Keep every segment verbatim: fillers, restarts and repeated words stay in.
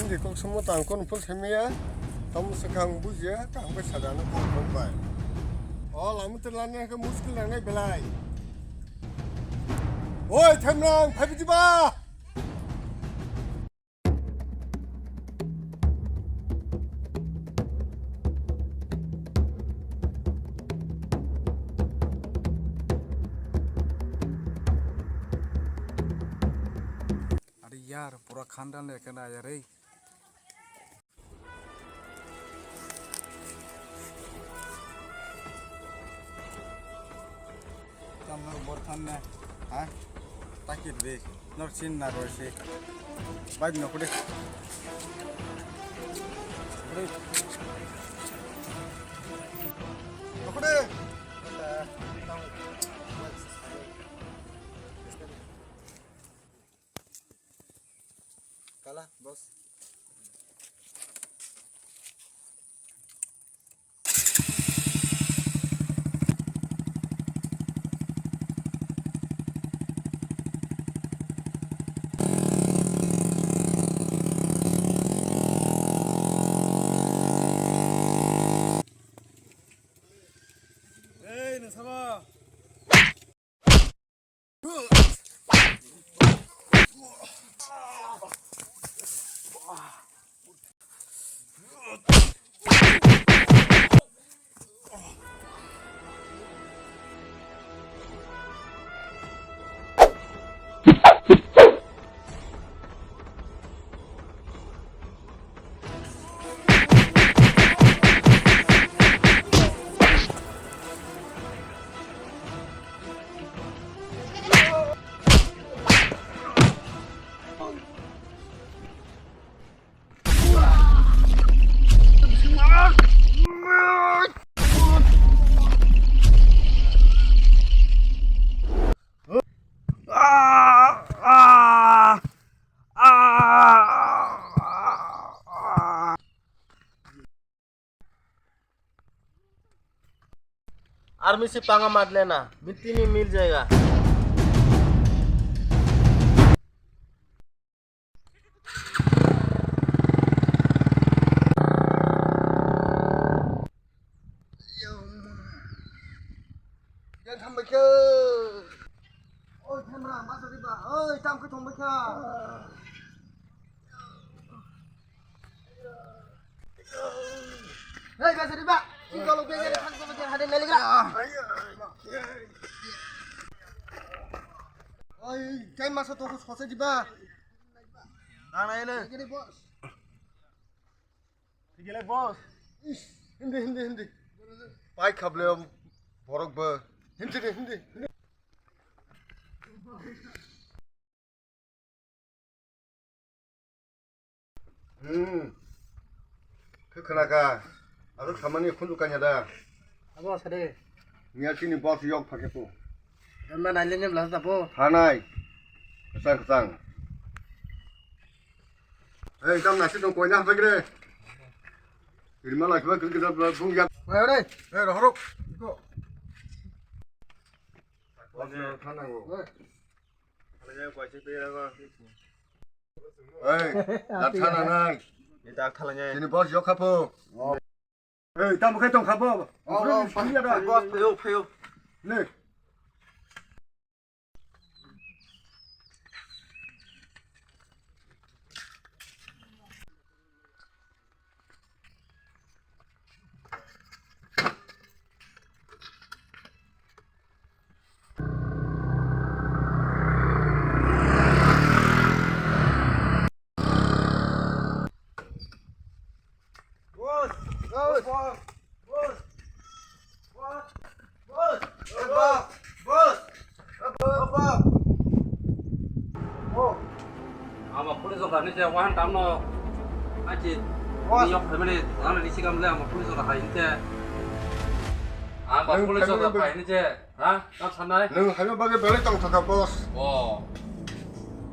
Kok samo tang kon phul semia, tam sekhang bujia, tang bai sadana kok kok bai. O lamu te lana ke muskil nangnai belai. Oi, Themrang, phaibidi ba? Are yaar, pura khandan le kena yaar, ei. Tam norok bor thanne, ha? Takir de, norok sin na roi se. Bai no kude. Kude. Kude. Kala, boss. Ei, nasaba. Army से पंगा मत लेना, मिट्टी में मिल जाएगा। Yang thambai khe. Oi, thamra, ma sari ba. Oi, tam khe thongbai kha. Hei, ga sari ba. Ki kalo be ga thang ko be hade neligra. Oi, kai masa to ko sose di ba. Nang nai le. Ini, bos. Tigilek, boss. Ish, hindi, hindi, hindi. Pai khable borok bo. Hindi, hindi, hindi. Hmm. Khe khna kha. Aro samani khunju kanya da. Abo sade. Nya chini boss yok phake po. Dam na naile nem lasa po. Thanai. Khasang, khasang. Ei, tam nasi dong, koina hapai kre. Rima lagi ba kiri kiri bung ya. Wei, wei, wei, rohorok. Iko. Wah, thanang lo. Wei. Wei, dak thanang nai. Ini dak thanang nai. Sini bos yok kapo. Ei, tamo khe tong kha bo? Oh, oh, phaio, phaio. Le. Boss! Boss! Boss! Boss! Boss! Boss! Boss! Boss! Oh. Ama police rok ni je wahan tamno aji. Boss. Yok family, ano ni sigam le ama police rok hai inte. Ama police rok hai ni je. Ha? Tam sanai? Nwng haino bagwi belai tongthokha, boss. Oh.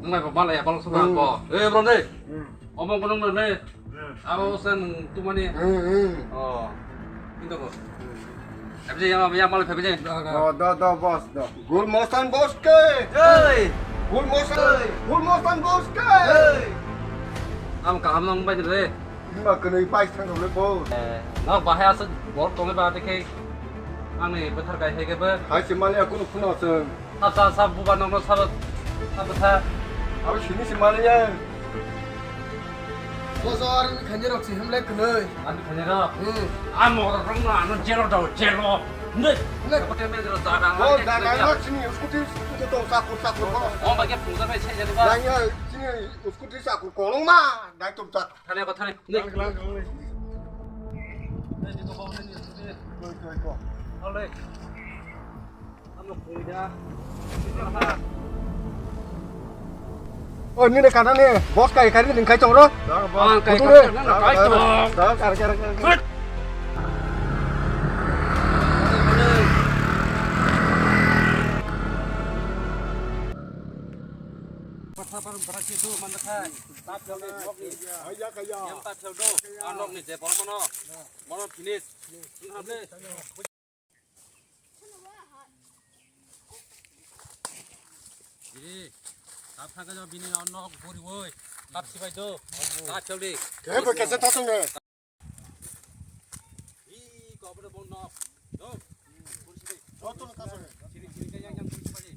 Nwng bai bo malaya balok sokha, hmm, bo. Eh, bro, dei. Hmm. Omo gunung no, dei. Hmm. Abo se nwng tumani. Hmm, hmm. Oh. Kintu bo. Hmm. Abje yama, yama le phabi je. Da, da. Oh, da, da, boss, da. Gul Mostan boss ke. Jai. Gul Mostan, jai. Gul Mostan boss ke. Jai. Ang kaham nang bai de. Nima kwnwi pai thang le bo. Eh, no bahai aswk bol tong ba de khe. Ang ni bwthar kai hai khe bo. Hai se mani aku no phuna se. Sa sa sa buba nokno sa sa bwtha. Abo sini se mani ya. Bojor ni khani rok se hemle kwnwi. Ani khani rok. Hmm. Amo rok no ano jelo dao jelo. Ne. Ne. Ko te me dro da da. Oh, da da no sini scooty scooty to sa ko sa ko. Oh, ba ke phung da bai sai jani ba. Dai ya sini scooty sa ko kolong ma. Dai to da. Thane ko thane. Ne. Koi koi ko. Ale. O, nini kana ni, boss kai kari ni kai chong ro. Ang kai butung kari ni. Kai chong. Kar kar kar. Patha parang parang situ mana kai. Tap jauh ni, blok ni. Kaya kaya. Yang tap jauh do. Anok ni je, bol mono. Mono finish. Ini hable. Iri, tap thangkhe no bini no nok guri woi. Tap sibai do. Tap choli. Khe bo kesa ta song ne. Ih, kobra bo nok. Do. Guri sibai. Joto no ta song ne. Siri, siri, yang, yang guri sibai.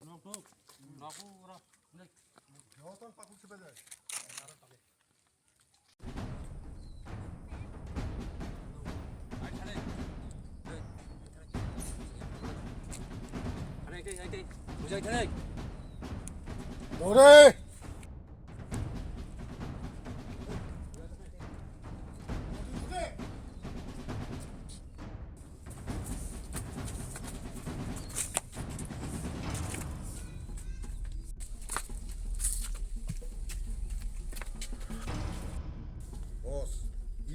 Nok do. Nok ura. Joto no pa guri sibai de. Dore! Boss, i.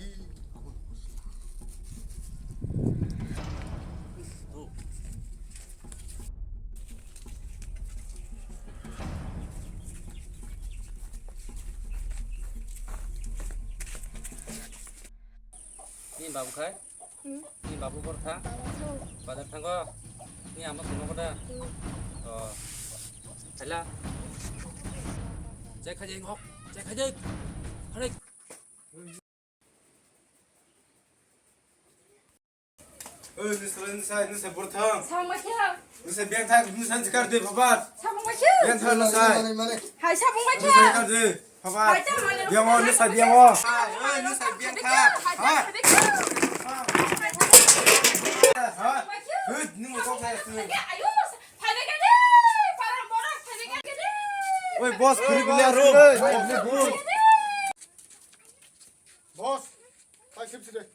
Ni babu khai? Hmm? Ni babu bor kha? Bazar thango? Ni ama sungno koda? Hmm. Oh. Khaila? Chai khaje ngok. Chai khaje. Hare. Oi, nusai, nusai, nusai bor thang. Sama kya? Nusai beng thang, nusai jikar de babat. Sama kya? Beng thang nusai. Hai, sama kya? Nusai kar de. Papa, biang o, nusai biang o. Hai, nusai biang kha. Hai. Hai. Hut, nung kok saya tu. Oi, boss, kiri bilia ro. Boss, hai sip sip.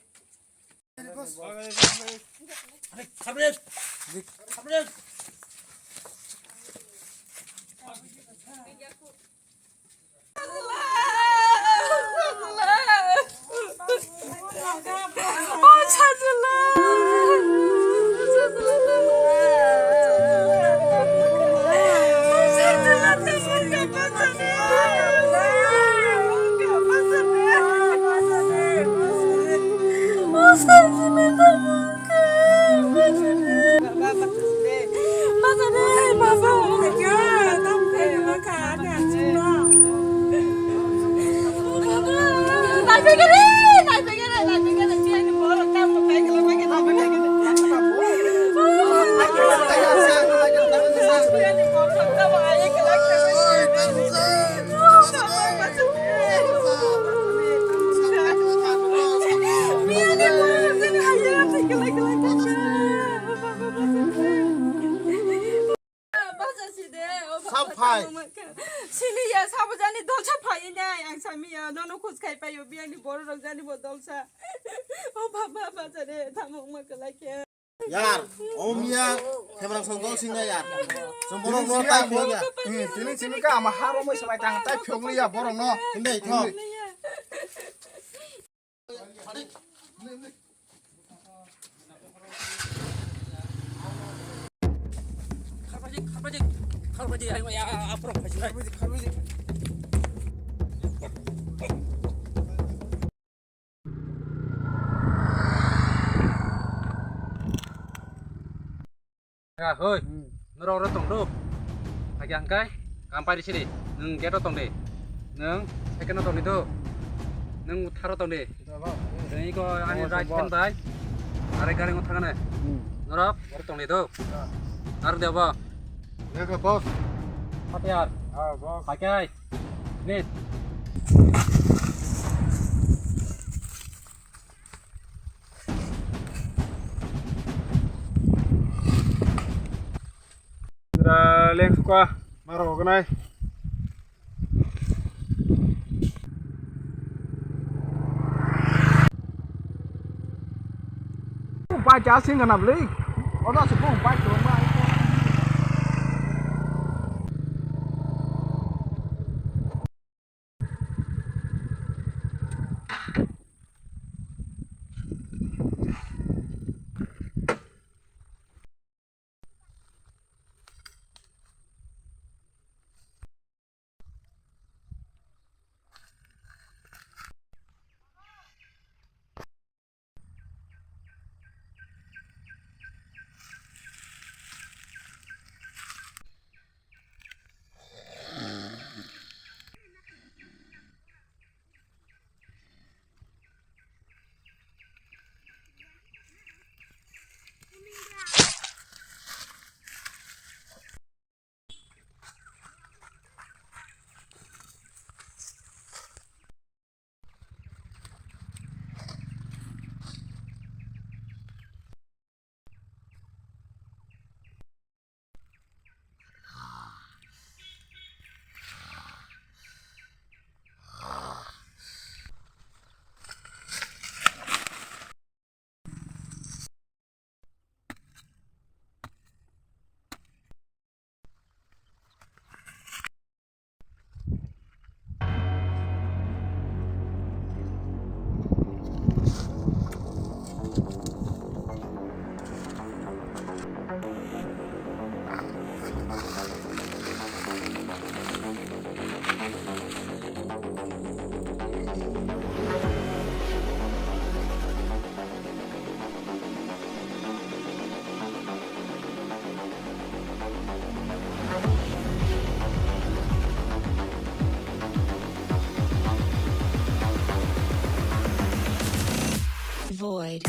Sini ya, sabo jani dolsa phai nai, ang sami ya, nono khus khai payo, biyang ni borok rok jani bo dolsa. O baba, bacha re, tamo wngma kwlai khe. Yar, o miya, khebrang song gol sing na yar. Chwng borok no tai phiyok ya. Hmm, tini chini ka ama haro mai samai tang tai phiyok ya borok no. Hindai thok. Kharbaji, kharbaji, kharbaji, ayo ya, aphuru kharbaji, kharbaji. Hoi, hmm. Norok oro tong do. Hagi hangkai, kam pai sini. Nung gate o tong de. Nung Hai keno tongni do. Nung tharo tongni. Tini ko ani right hand bai. Are gari ngo thangane. Norok, oro tongni do. Aro de ba. Lega boss. Hatiar. Ah, boss. Pakai. Nin. Leng suka, maro hognai. Pai cha sing kana bli. Ono se bong pai to ma. Void.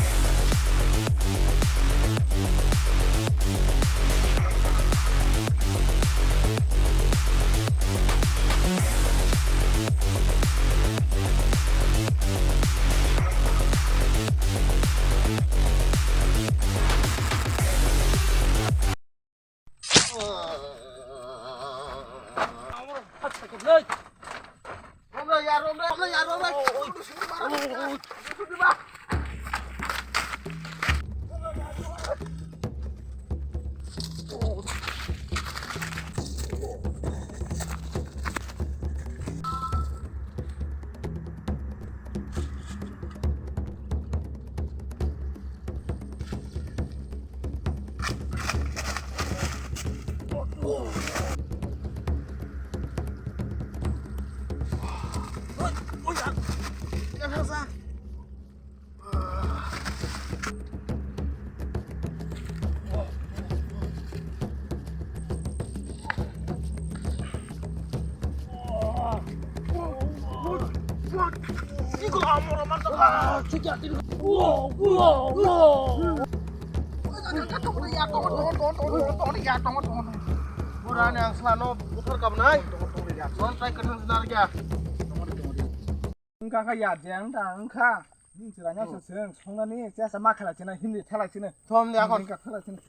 Burani ang selano buthar kabnai. Non try kwthang sinar kya. Wngkha kha ya jeng da wngkha. Ning chwraino se seng songnani chesa ma khala china hindi thala china. Thom de akon. Wngkha thala china.